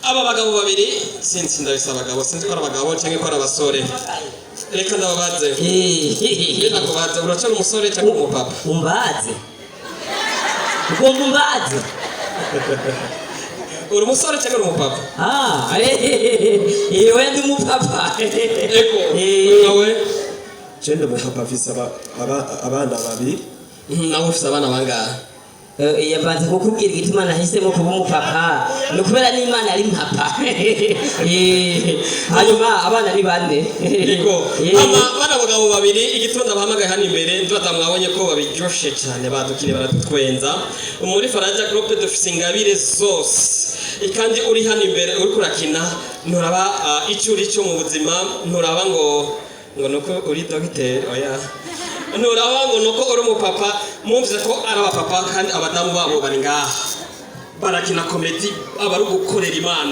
Aba bagabo babiri, sinzi, ndabise abagabo, sinzi ko ari abagabo cyangwa ko ari abasore. Reka ndababaze. Ndakubaze, uracari umusore cyangwa umupapa? Umbaze, ugomba umbaze. Uri umusore cyangwa uri umupapa? Ah, ewe, ndi umupapa. Ego. Nawe? Je ndi umupapa, mfise abana babiri. Nawe ufise abana bangahe? Yabanza kukubwira igituma nahisemo kuba umupapa, ni ukubera n'Imana ari papa. Hanyuma abana ni bane. Ego. Ama bana bagabo babiri, igituma ndabahamagaye hano imbere, ndibaza mwabonye ko babiryoshe cyane, badukiriye, baradutwenza. Muri Faraja Group dufise ingabire zose, kandi uri hano imbere uriko urakina, nturaba icyo uri cyo mu buzima, nturaba ngo nuko uri dogiteri, oya, nturaba ngo nuko uri umupapa. Mwumvise ko ari abapapa kandi abadamu babo bari ngaha barakina comédie, aba ari ugukorera Imana.